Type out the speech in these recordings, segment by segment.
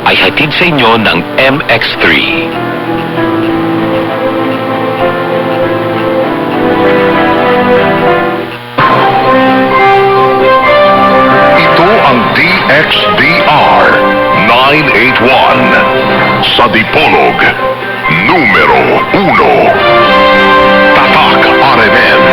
Ay hatid sa inyo ng MX3. Ito ang DXDR 981 sa Dipolog, numero 1. Tatak RMN.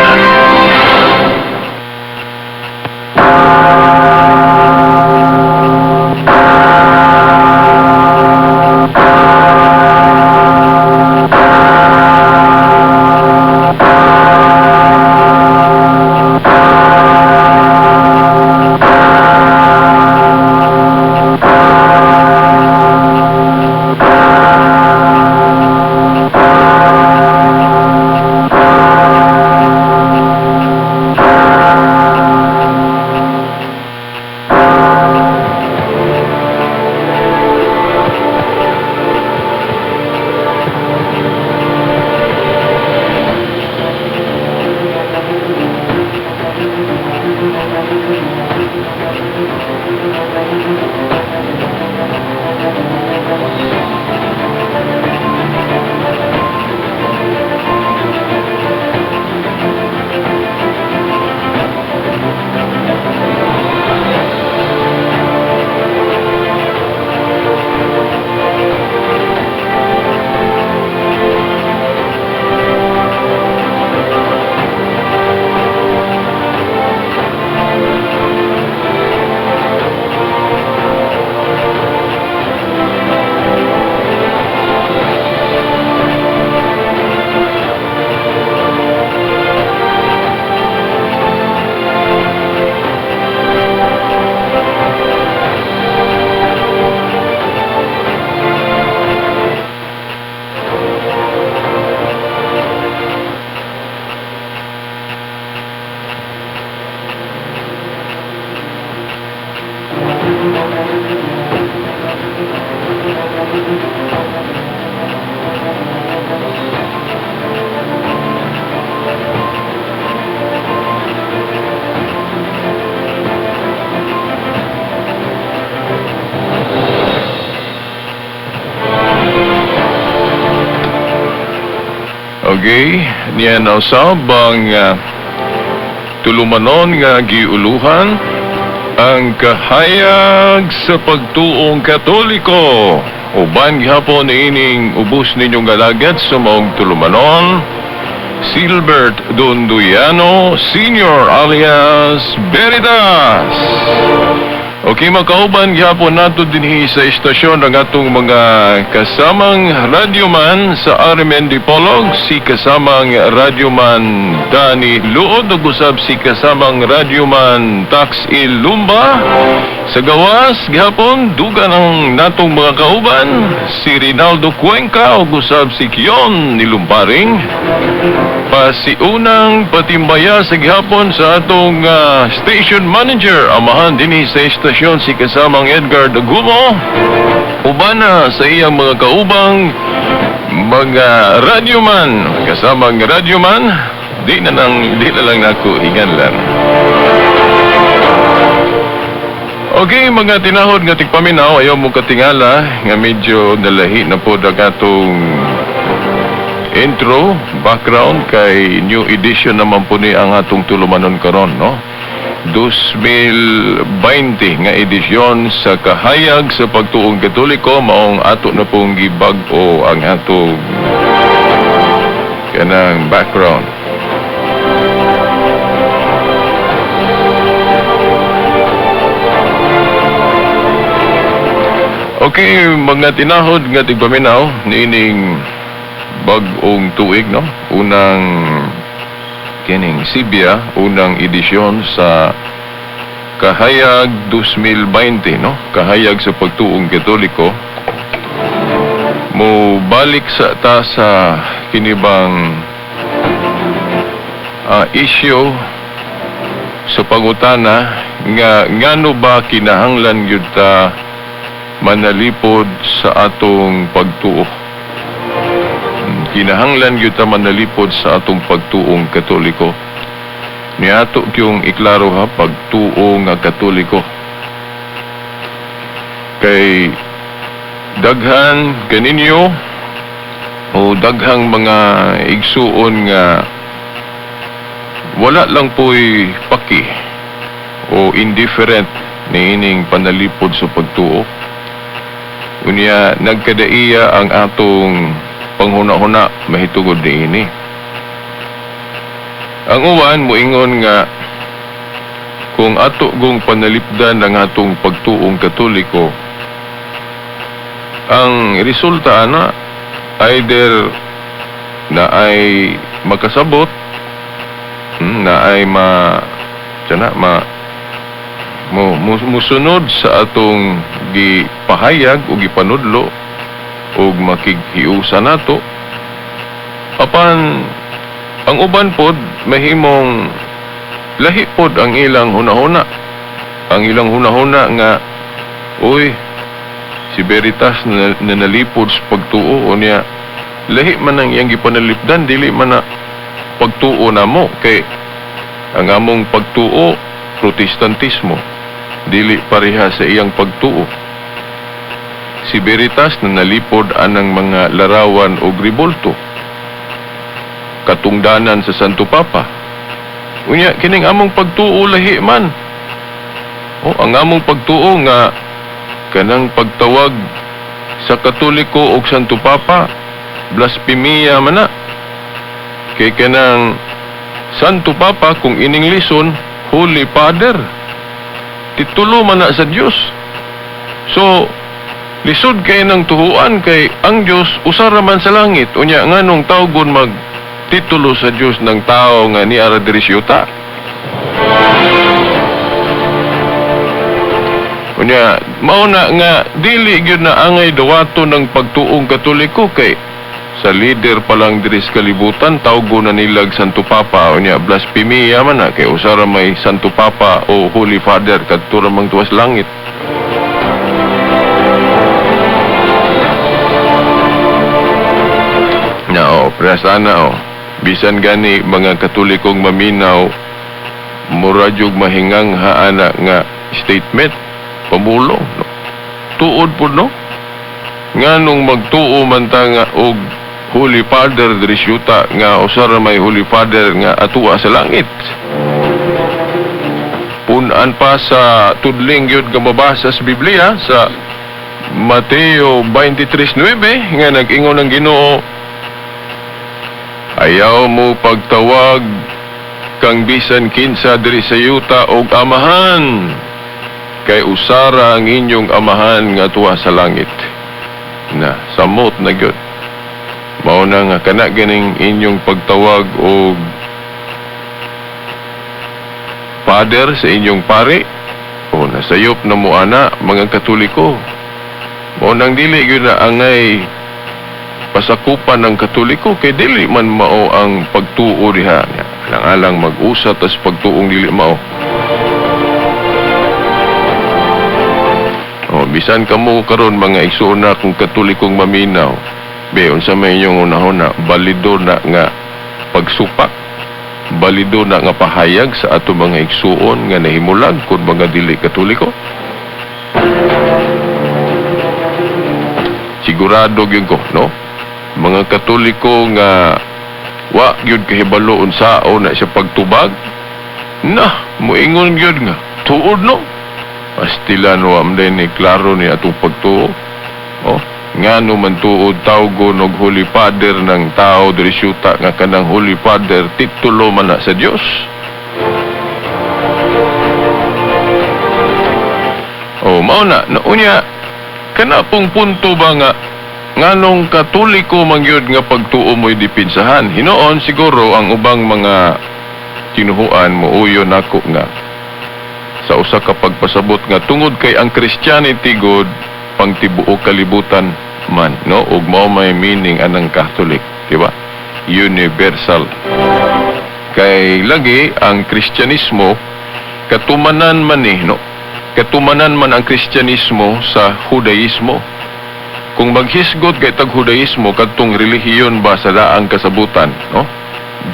Okay, niya na usab ang tulumanon nga giuluhan ang kahayag sa pagtuong Katoliko. Uban gihapon ining ubos ninyong galagad sa maong tulumanon, Silbert Donduyano Senior alias Veritas. Okay, makauban gihapon nato dinhi sa istasyon ang atong mga kasamang radyoman sa RMN Dipolog, si kasamang radyoman Danny Luod, ug usab si kasamang radyoman Tax Ilumba. Sa gawas gihapon duga ng natong mga kauban, si Rinaldo Cuenca ug usab si Kion Nilumparing. Pasiunang patimbaya sa gihapon sa atong station manager, amahan dinhi sa istasyon si kasamang Edgar Dagumo, ubana sa iyang mga kaubang mga radyoman, kasamang radyoman, di na lang nako hinganlan. Okay, mga tinahod nga tigpaminaw, ayaw mo katingala nga medyo nalahi na po ang atong intro, background kay new edition naman po ni ang atong tulumanon karon, no? 2020 nga edisyon sa kahayag sa pagtuong Katoliko, maong ato na pong gibag-o ang atong kanang background. Okay, mga tinahod nga tigpaminaw niining bag-ong tuig, no? Unang kining Sibya, unang edisyon sa Kahayag 2020, no? Kahayag sa pagtuong Katoliko. Mo balik sa ta sa kinibang issue sa pangutana nga ngano ba kinahanglan gyud ta manalipod sa atong pagtuo. Kinahanglan gyud ta manalipod sa atong pagtuong Katoliko. Niato gyung iklaro ha, pagtuo nga Katoliko. Kay Daghan kaninyo o daghang mga igsuon nga wala lang po'y paki o indifferent niining panalipod sa pagtuo. Unya nagkadaiya ang atong panghuna-huna mahitungod niini. Ang uwan moingon nga kung ato gong panalipdan ang atong pagtuong Katoliko, ang resulta ana either na ay makasabot, na ay ma tiyan ma mo musunod sa atong gipahayag o gipanudlo og makighiusa nato. Apan ang uban pod mahimong lahi pod ang ilang hunahuna. Ang ilang hunahuna nga, uy, si Veritas na nalipod sa pagtuo, unya lahi man ang iyang gipanalipdan, dili man na pagtuo namo kay ang among pagtuo Protestantismo, dili pareha sa iyang pagtuo. Si Veritas na nalipod anang mga larawan og ribulto, katungdanan sa Santo Papa. Unya kining among pagtuo lahi man. O ang among pagtuo nga kanang pagtawag sa Katoliko og Santo Papa blasfemia man na. Kay kanang Santo Papa kung ininglison Holy Father, titulo man na sa Dios. So lisod kay nang tuhuan kay ang Dios usa ra man sa langit. Unya nganong tawgon mag titulo sa Dios ng tao nga niara diri sa yuta? Unya mao na nga dili gyud na angay dawaton ng pagtuong Katoliko kay sa leader pa lang diri sa kalibutan tawgon na nilag Santo Papa. Unya blasfemia man na kay usa ra may Santo Papa o Holy Father kadto ra mang tuwas langit. Na o prasana o bisan gani mga Katolikong maminaw mura jug mahingang haana nga statement pamulong, no? Tuod pud no, nganong magtuo man ta nga og Holy Father diri sa yuta nga usa ra may Holy Father nga atua sa langit. Pun-an pa sa tudling gyud nga mabasa sa Biblia sa Mateo 23:9 nga nag-ingon ang Ginoo, ayaw mo pagtawag kang bisan kinsa diri sa yuta og amahan, kay usara ang inyong amahan nga tuwa sa langit. Na samot na gyud. Mao na nga kana ganing inyong pagtawag og father sa inyong pare, o nasayop na mo ana mga Katoliko. Mao nang dili gyud na angay pasakupan ng Katoliko kay dili man mao ang pagtuo diha. Alang-alang mag-usa tas pagtuong dili mao. O bisan kamo karon mga igsoon na kung Katolikong maminaw, be unsa may inyong unahuna, balido na nga pagsupak, balido na nga pahayag sa ato mga igsuon nga nahimulag kun mga dili Katoliko. Sigurado gyud ko, no? Mga Katoliko nga wa gyud kahibalo unsao na siya pagtubag, na moingon gyud nga tuod no. Pastilan wa man ni klaro ni atong pagtuo. Oh, ngano man tuod tawgon og Holy Father ng tao diri syuta nga kanang Holy Father titulo man na sa Dios. Oh, mao na unya kana pong punto ba nga nganong Katoliko man gyud nga pagtuo mo'y dipinsahan. Hinoon siguro ang ubang mga tinuhuan muuyo nako nga sa usa ka pagpasabot nga tungod kay ang Christianity god pangtibuok kalibutan man, no? Ug mao may meaning anang Catholic, di ba? Universal. Kay lagi ang Kristyanismo katumanan man ni, no? Katumanan man ang Kristyanismo sa Judaismo. Kung maghisgot kay tag Judaismo kadtong relihiyon ba sa daang kasabutan, no?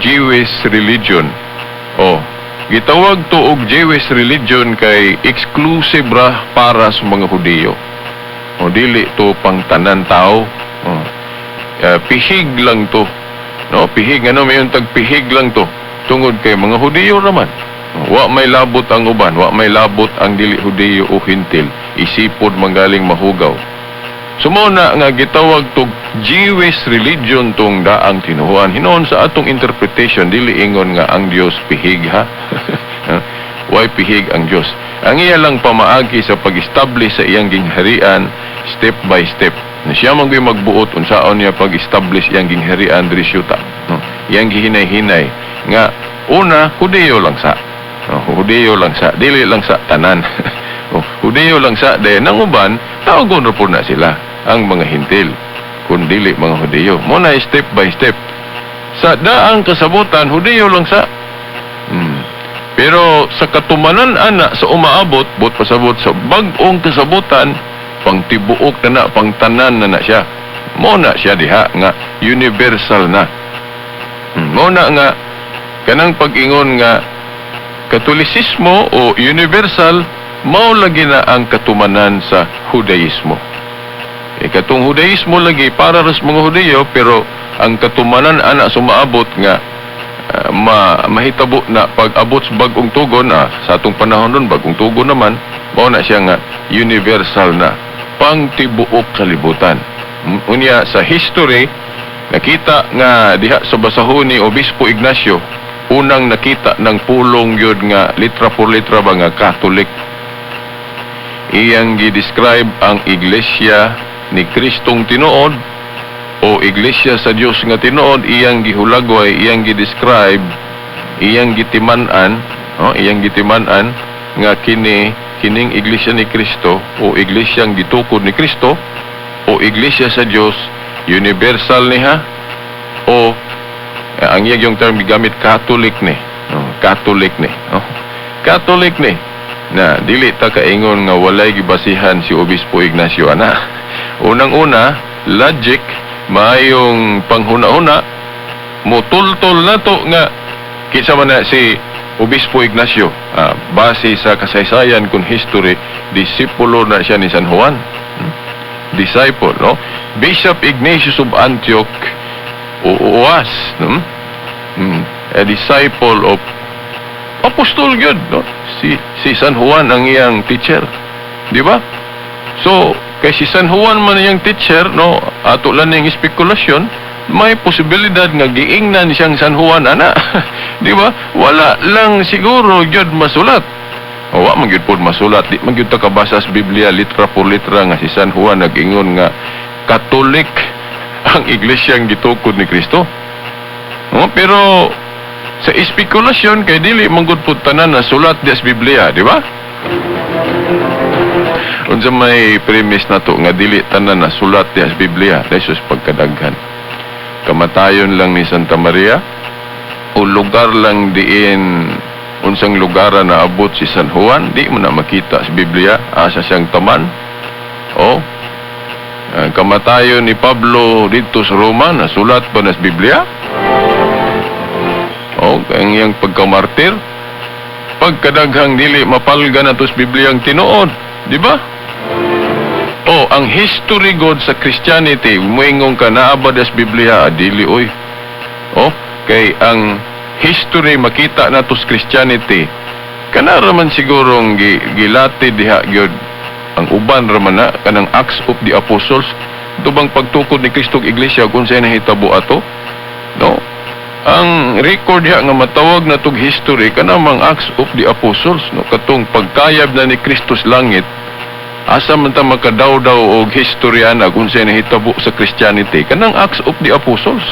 Jewish religion. Oh, gitawag to og Jewish religion kay exclusive ra para sa mga Hudiyo. O dili to pang tanan tao. O, pihig lang to. No, pihig ano may tag pihig lang to. Tungod kay mga Hudiyo raman. Wa may labot ang uban, wa may labot ang dili Hudiyo o Hentil. Isipod manggaling mahugaw. So mao na nga gitawag tog Jewish religion tong daang tinuhuan. Hinuon sa atong interpretation, dili ingon nga ang Dios pihig, ha. Why pihig ang Dios? Ang iya lang pamaagi sa pag-establish sa iyang gingharian step by step. Na siya man gyud magbuot unsaon niya pag-establish iyang gingharian diri syuta. No? Iyang gihinay-hinay nga una Hudiyo lang sa. No, Hudiyo lang sa, dili lang sa tanan. Oh, Hudiyo lang sa, dayon ang uban tawgon ra pud na sila ang mga Hentil kun dili mga Hudiyo. Mo na step by step. Sa daang kasabutan, Hudiyo lang sa. Pero sa katumanan ana sa umaabot, buot pasabot sa bag-ong kasabutan, pangtibuok na na, pangtanan na na siya. Mo na siya diha nga universal na. Mo na nga kanang pag-ingon nga Katolisismo o universal, mao lagi na ang katumanan sa Judaismo. E katong Judaismo lagi para ras mga Hudiyo, pero ang katumanan ana sumaabot nga mahitabo na pag-abot sa bagong tugon, sa atong panahon nun bagong tugon naman, mao na siya nga universal na pangtibuok kalibutan. Unya sa history nakita nga diha sa basahon ni Obispo Ignacio, unang nakita ng pulong yun nga litra por litra ba nga Catholic. Iyang gi-describe ang Iglesia ni Kristong tinuod o Iglesia sa Dios nga tinuod, iyang gihulagway, iyang gi-describe, iyang gitiman-an, oh, iyang gitiman-an nga kini kining Iglesia ni Kristo o Iglesyang gitukod ni Kristo o Iglesia sa Dios, universal niya o ang iyang yung term gigamit, Catholic ni. Oh, Catholic ni. Oh, Catholic ni. Na dili ta kaingon nga walay gibasihan si Obispo Ignacio ana. Unang-una, logic, maayong panghuna-huna, mutultol na to nga kinsa man na si Obispo Ignacio. Base sa kasaysayan kung history, disipulo na siya ni San Juan. Disciple, no? Bishop Ignatius of Antioch o was, no? A disciple of apostol gyud, no? Si San Juan ang iyang teacher. Di ba? So, kay si San Juan man iyang teacher, no, ato lang ning spekulasyon, may posibilidad nga giingnan siyang San Juan ana. Di ba? Wala lang siguro gyud masulat. O, wa man gyud pod masulat, di man gyud ta kabasa sa Biblia litra por litra nga si San Juan nag-ingon nga Katolik ang iglesyang gitukod ni Kristo. No, pero sa espekulasyon kay dili man gud pud tanan na sulat di sa Biblia, di ba? Unsa may premise nato nga dili tanan na sulat di sa Biblia, Jesus pagkadaghan. Kamatayon lang ni Santa Maria o lugar lang diin unsang lugar na abot si San Juan, di mo na makita sa Biblia asa siyang taman. O kamatayon ni Pablo dito sa Roma, nasulat ba na sa Biblia? O ang iyang pagkamartir, pagkadaghang dili mapalga na to sa Biblia ang tinuod, di ba? O ang history god sa Christianity, muingon ka naa ba sa Biblia, dili oy. O kay ang history makita na to sa Christianity, kana raman sigurong gilati diha gyud ang uban raman na kanang Acts of the Apostles, tubang pagtukod ni Kristo og iglesia kung unsay nahitabo ato, no? Ang record diha nga matawag na tog history kana mang Acts of the Apostles, no? Katong pagkayab na ni Kristo sa langit, asa man ta makadawdaw og history ana kung unsay nahitabo sa Christianity? Kanang Acts of the Apostles.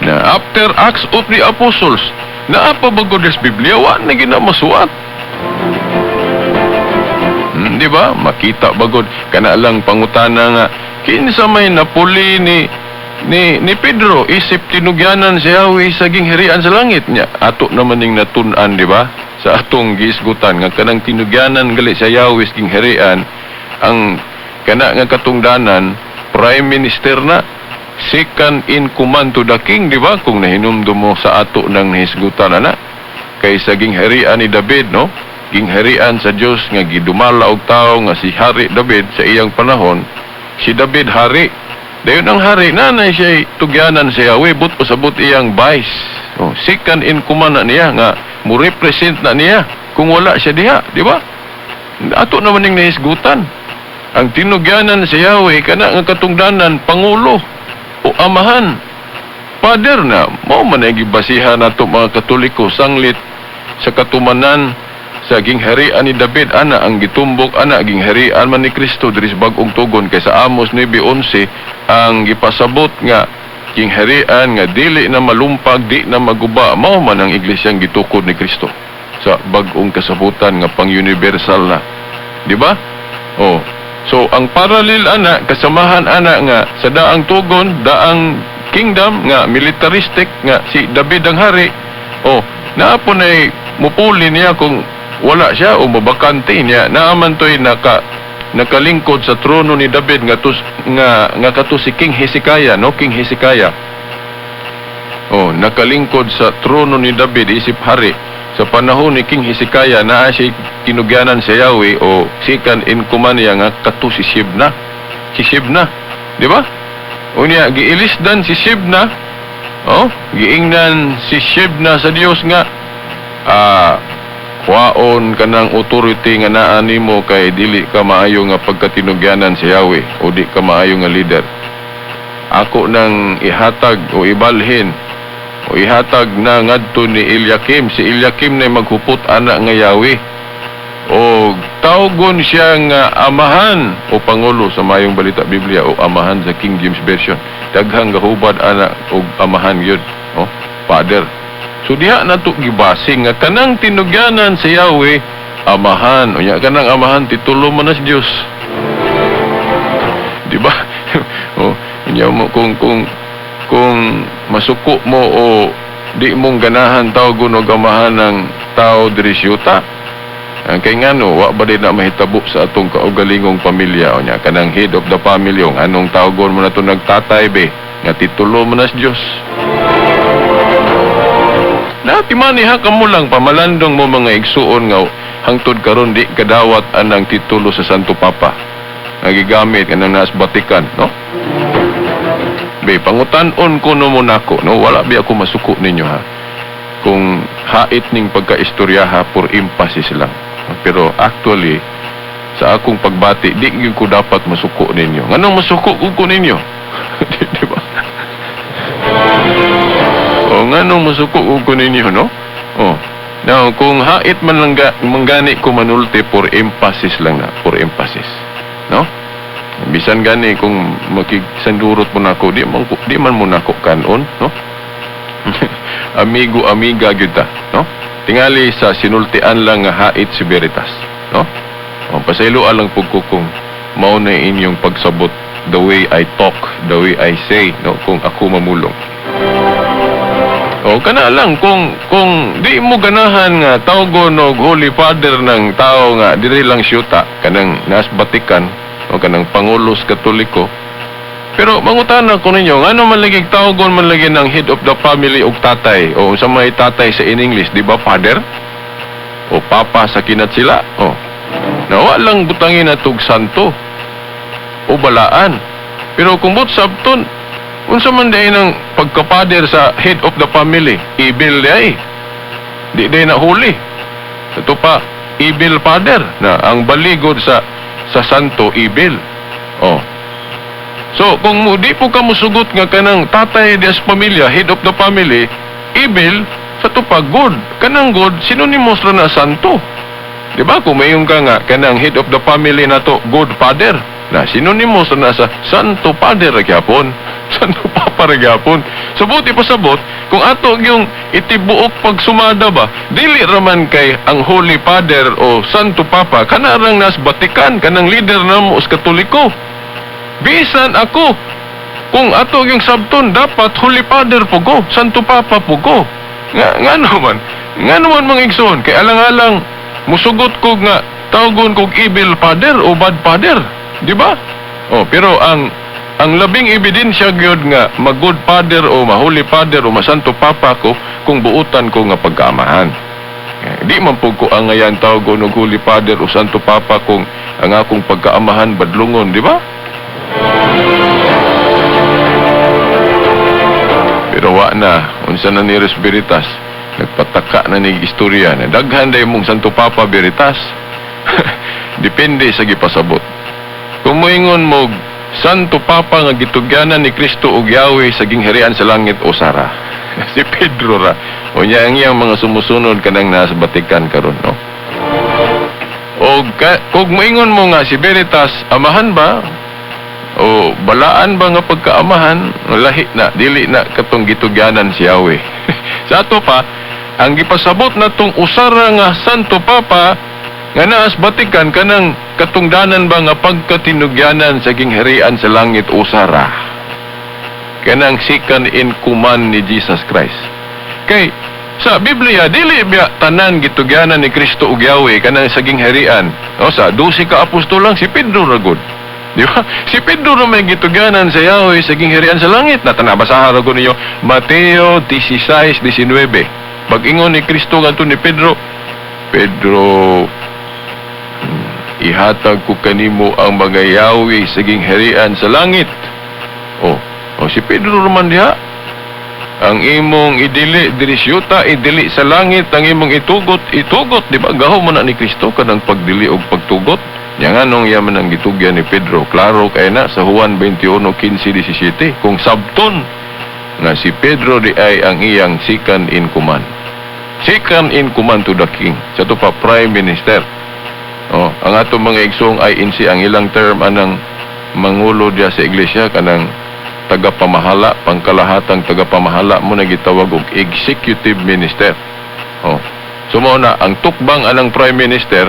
Na after Acts of the Apostles, naa pa ba gud sa Biblia? Wa na gyud na masuat. Di ba? Makita bagod kana lang pangutana nga kinsa may napuli ni Pedro isip tinugyanan si Yahweh sa gingharian sa langit niya. Ato naman ning natun-an, di ba? Sa atong giisgutan nga kanang tinugyanan gali sa Yahweh sa gingharian, ang kana nga katungdanan, prime minister na, second in command to the king, di ba? Kung nahinumdum mo sa ato nang nahisgutan ana kay sa gingharian ni David, no? gingharian sa Dios nga gidumala og tawo nga si Hari David sa iyang panahon. Si David hari. Dayon ang hari nanay siya tugyanan sa Yahweh, but pasabot iyang vice. Oh, second in command na niya nga mo represent na niya kung wala siya diha, di ba? Ato naman ning nahisgutan. Ang tinugyanan sa Yahweh kana nga katungdanan pangulo o amahan. Father na mao man ay gibasihan nato mga Katoliko sanglit sa katumanan sa gingharian ni David ana ang gitumbok ana gingharian man ni Kristo diri sa bag-ong tugon, kay sa Amos 9:11 ang gipasabot nga gingharian nga dili na malumpag, di na maguba, mao man ang iglesyang gitukod ni Kristo sa bag-ong kasabutan nga pang-universal na, di ba? Oh, so ang parallel ana, kasamahan ana nga sa daang tugon, daang kingdom nga militaristic nga si David ang hari, oh, naa po nay mupuli niya kung wala siya o mabakante niya. Naaman to'y nakalingkod sa trono ni David nga tus, nga nga kato si King Hezekiah, no? King Hezekiah. Oh, nakalingkod sa trono ni David isip hari. Sa panahon ni King Hezekiah, naa siya tinugyanan sa Yahweh o second in command niya nga kato si Shebna. Si Shebna, di ba? Unya giilisdan si Shebna. Oh, giingnan si Shebna sa Dios nga kwaon kanang authority nga naa nimo kay dili ka maayo nga pagkatinugyanan sa Yahweh o di ka maayo nga leader. Ako nang ihatag o ibalhin o ihatag na ngadto ni Eliakim. Si Eliakim na maghupot ana nga Yahweh. O tawgon siya nga amahan o pangulo sa Mayong Balita Biblia o amahan sa King James Version. Daghang gahubad ana og amahan yun. Oh, father. So diha na to gibase nga kanang tinugyanan sa Yahweh amahan. Unya kanang amahan titulo man na sa Dios. Di ba? Oh, unya mo kung masuko mo o di mong ganahan tawgon og amahan ng tao diri siyuta. Ang kay ngano, wa ba din na mahitabo sa atong kaugalingong pamilya? Unya kanang head of the family, ang anong tawgon mo na to, nagtatay be nga titulo mo na sa Dios. Nati ha kamo lang pamalandong mo mga igsuon nga hangtod karon di kadawat anang titulo sa Santo Papa nga gigamit kanang nas Vatican, no? Be, pangutan-on ko no mo nako, no? Wala bi ako masuko ninyo ha. Kung hait ning pagkaistorya ha, for emphasis lang. Pero actually, sa akong pagbati, di gyud ko dapat masuko ninyo. Nganong masuko ko ninyo? Di ba? O nganong masuko ko ninyo, no? Oh. Now, kung hait man lang manggani ko manulti, for emphasis lang na, for emphasis. No? Bisan gani kung makigsandurot mo nako, di man mo nako kanon, no? Amigo amiga gyud ta, no? Tingali sa sinultian lang nga hait si Veritas, no? O, pasayloa lang pud ko kung mao na inyong pagsabot the way I talk, the way I say, no? Kung ako mamulong. O kana lang kung di mo ganahan nga tawgon og Holy Father ng tao nga diri lang syuta kanang nas Vatican o kanang Pangulos Katoliko. Pero mangutana ko ninyo, ngano man lagi tawgon man lagi ng head of the family og tatay o sa may tatay sa in English, di ba father? O papa sa kinat sila. O. Nawa lang butangin natug santo o balaan. Pero kung but sabton, unsa man day ng pagkapader sa head of the family, evil day. Di day na huli. Ito pa, evil father na ang baligod sa santo evil. Oh. So, kung mo, di po ka musugot nga kanang tatay di as pamilya, head of the family, evil, sa to pa good. Kanang good, synonymous ra na santo. Di ba? Kung mayon ka nga, kanang head of the family na to, good father. Na synonymous na sa Santo Father ra gyapon. Santo Papa ra gyapon. Sa buti pasabot, kung ato yung itibuok pagsumada ba, dili raman kay ang Holy Father o Santo Papa kanarang nas Vatican, kanang leader namo sa Katoliko. Bisan ako, kung ato yung sabton, dapat Holy Father po ko, Santo Papa po ko. Nga, nga naman mga igsoon, kay alang-alang, musugot ko nga, tawgon kog evil father o bad father. Di ba? Oh, pero ang labing ebidensya gyud nga mag-good father o ma-holy father o ma-santo papa ko kung buutan ko nga pagkaamahan. Di man pud ko angayan tawag og Holy Father o Santo Papa kung ang akong pagkaamahan badlungon, di ba? Pero wa na, unsa na ni Res Veritas, nagpataka na ni istorya na daghan day mong Santo Papa Veritas. Depende sa gipasabot. Kung moingon mo Santo Papa nga gitugyanan ni Kristo og Yahweh sa gingharian sa langit, o sara. Si Pedro ra. O niya ang iyang mga sumusunod kanang nasa Batikan karon, no? O kung moingon mo nga si Veritas amahan ba o balaan ba nga pagkaamahan, lahi na, dili na katong gitugyanan si Yahweh. Sa ato pa, ang gipasabot na tong usara nga Santo Papa nga naas Batikan kanang katungdanan ba nga pagkatinugyanan sa gingharian sa langit, usara. Kanang second in command ni Jesus Christ. Kay sa Biblia dili biya tanan gitugyanan ni Kristo ug Yahweh kanang sa gingharian. O sa 12 ka apostol lang, si Pedro ra gud. Di ba? Si Pedro ra may gitugyanan sa Yahweh sa gingharian sa langit. Natanabasahan ra gud ninyo Mateo 16:19. Pag-ingon ni Kristo ngadto ni Pedro, Pedro, ihatag ko kanimo ang mga Yahweh sa gingharian sa langit. O si Pedro raman diha. Ang imong idili diri siyuta, idili sa langit, ang imong itugot, itugot, di ba? Gaho man na ni Kristo kanang pagdili og pagtugot. Nya nganong iya man ang gitugyan ni Pedro, klaro kay na sa Juan 21:15-17, kung sabton nga si Pedro di ay ang iyang second in command. Second in command to the king. Sa to pa, prime minister. Oh, ang atong mga igsoong INC, ang ilang term anang mangulo diya sa iglesia kanang tagapamahala, pangkalahatang tagapamahala mo na gitawag og executive minister. Oh. So mao na ang tukbang anang prime minister,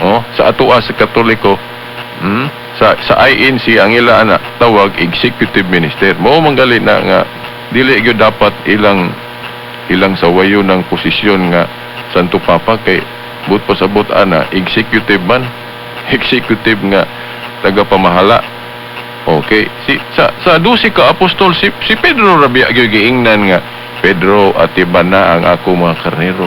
oh, sa atoa sa Katoliko, sa INC ang ila ana tawag executive minister. Mao man gali na nga dili gyud dapat ilang ilang sawayo ng posisyon nga Santo Papa kay but pasabot ana executive man, executive nga tagapamahala. Okay, si sa 12 ka apostol, si Pedro ra biya gyud giingnan nga Pedro, atiban na ang ako mga karnero.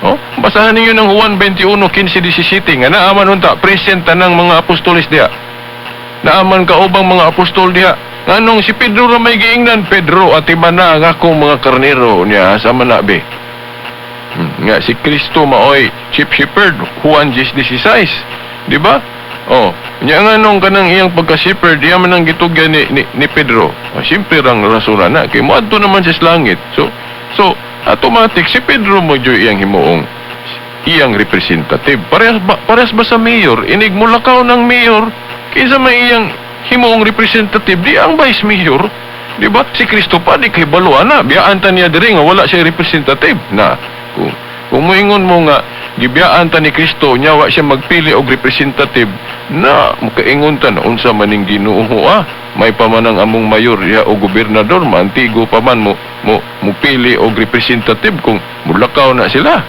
Oh, basahan ninyo ng Juan 21:15-17 nga naaman unta present tanang mga apostoles diha. Naaman kaubang mga apostol diha. Nganong si Pedro ra may giingnan, Pedro, atiban na ang akong mga karnero niya sa manabi. Nga si Kristo maoy chief shepherd, Juan 10:16, di ba? Oh, nya nganong kanang iyang pagka-shepherd, diya man ang gitugyan ni Pedro. Oh, simple rang rason na kay moadto naman siya sa langit. So automatic si Pedro mo jud iyang himuong iyang representative. Parehas ba sa mayor? Inig mulakaw ng mayor, kinsa may iyang himuong representative, di ang vice mayor. Di ba? Si Kristo pa di kay baluan na. Biyaan ta niya diri nga wala siya representative. Na kung moingon mo nga gibiyaan ta ni Kristo nya wa siya magpili og representative, na mukaingon ta na unsa maning Ginoo, ah, may pa man ang among mayor ya o gobernador, maantigo pa man mo mupili og representative kung mulakaw na sila.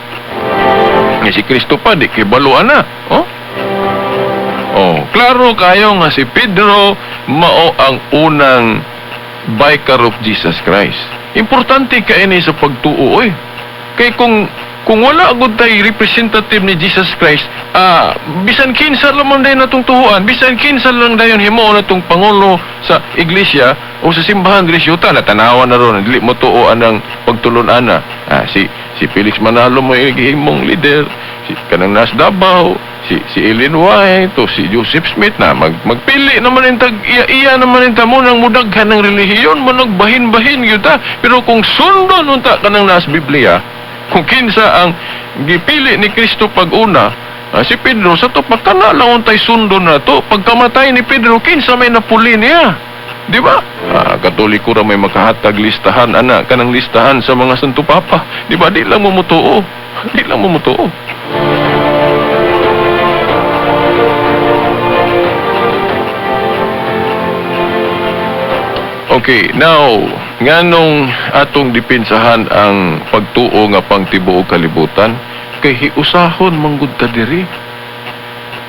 Nga si Kristo pa di kay baluan na. Oh? Oh, klaro kayo nga si Pedro mao ang unang vicar of Jesus Christ. Importante kay ini sa pagtuo oy. Kay kung wala gud tay representative ni Jesus Christ, bisan kinsa lang man dayon natong tuhuan, bisan kinsa lang dayon himo natong pangulo sa iglesia o sa simbahan diri siyuta, natanawan na ron, dili mo tuo anang pagtulon-ana. Si Felix Manalo mo imong leader, si kanang nas Davao, si Ellen White o si Joseph Smith na magpili naman intag iya, iya naman inta mo nang mudaghan ng relihiyon mo nagbahin-bahin gyud ta. Pero kung sundon unta kanang nas Biblia, kung kinsa ang gipili ni Kristo pag-una, si Pedro sa to pagkana lang untay sundon na to. Pagkamatay ni Pedro, kinsa may napuli niya, di ba? Katoliko ra may makahatag listahan ana kanang listahan sa mga Santo Papa, di ba? Di lang mo mutuo, di lang mo mutuo. Okay, now, nganong atong dipinsahan ang pagtuo nga pangtibuok kalibutan, kay hiusahon manggod ta diri.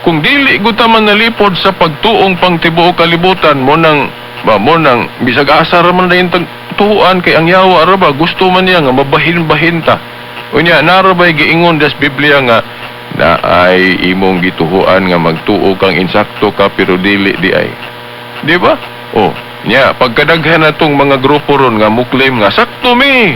Kung dili gud ta manalipod sa pagtuong pangtibuok kalibutan, mo nang bisag asa ra man dayon tag tuan kay ang yawa ra ba gusto man niya nga mabahin-bahin ta. Unya, naa ra bay giingon das Biblia nga na ay imong gituhuan nga magtuo kang insakto ka pero dili di ay? Di ba? Oh, nya pagkadaghan na tong mga grupo ron nga muklaim nga sakto mi.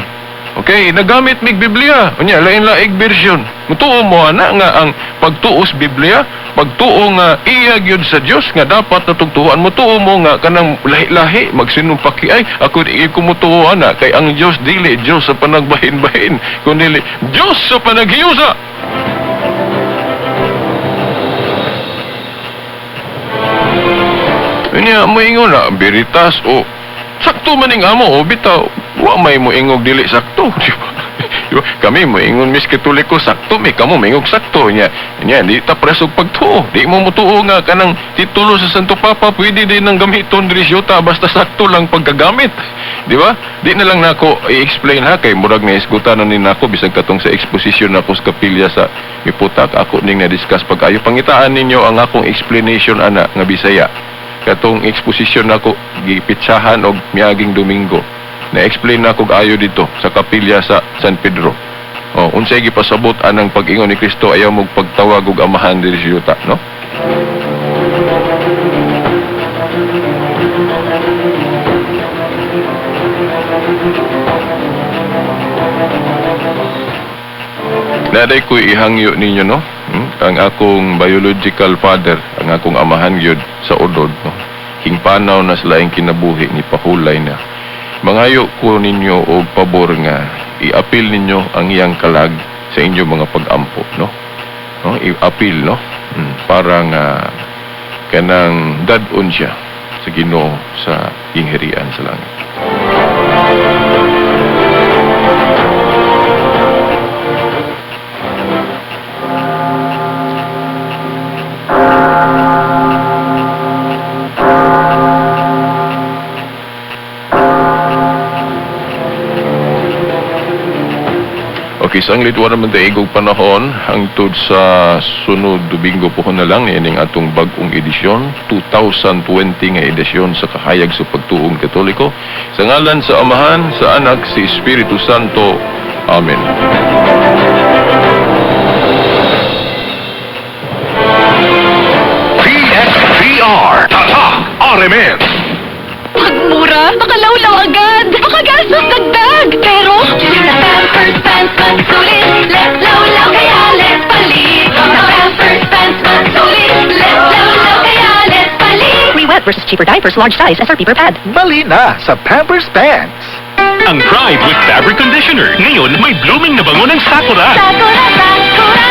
Okay, nagamit mig Biblia. Unya, lain-laig version. Mutuo mo ana nga ang pagtuos Biblia, pagtuo nga iya gyud sa Dios nga dapat natugtuan, mutuo mo nga kanang lahi-lahi magsinumpaki ay ako di ko mutuo ana kay ang Dios dili Dios sa panagbahin-bahin kundi Dios sa panaghiusa. Unya, moingon na, Veritas o sakto man ning amo o bitaw, wa may moingog dili sakto. Di ba? Di ba? Kami moingon mis Katoliko, sakto mi, kamo moingog sakto nya. Nya di ta preso pagtuo. Di mo mutuo nga kanang titulo sa Santo Papa pwede din nang gamiton diri syuta basta sakto lang pagkagamit. Di ba? Di na lang nako i-explain ha kay murag na isgutan na ni nako bisag katong sa exposition nako sa kapilya sa Miputak ako ning na-discuss pag-ayo. Pangitaan ninyo ang akong explanation ana nga Bisaya katong exposition nako gipitsahan og miaging Domingo. Na-explain nako ayo dito sa kapilya sa San Pedro. Oh, unsay gipasabot anang pag-ingon ni Kristo ayaw mo pagtawag og amahan diri sa yuta, no? Naday ko ihangyo ninyo, no? Ang akong biological father, ang akong amahan gyud sa udod, no? Hingpanaw na sa laing kinabuhi ni pahulay na. Mangayo ko ninyo og pabor nga iapil ninyo ang iyang kalag sa inyong mga pag-ampo, no? No, iapil, no? Para nga kanang dad-on siya sa Ginoo sa gingharian sa langit. Okay, sa ang litwa naman taigog panahon, hangtod sa sunod Domingo po na lang ining atong bag-ong edisyon, 2020 nga edisyon sa Kahayag sa Pagtuong Katoliko. Sa ngalan sa Amahan, sa Anak, sa Espiritu Santo. Amen. DXDR Tatak RMN. Pagmura, makalawlaw agad. Makagastos dagdag. Pero, sa Pampers Pants mas sulit. Less lawlaw kaya less palit. Sa Pampers Pants mas sulit. Less lawlaw kaya less palit. Free wet versus cheaper diapers, large size, SRP per pad. Bali na sa Pampers Pants. Ang Pride with Fabric Conditioner. Ngayon, may blooming na bango ng Sakura. Sakura, sakura.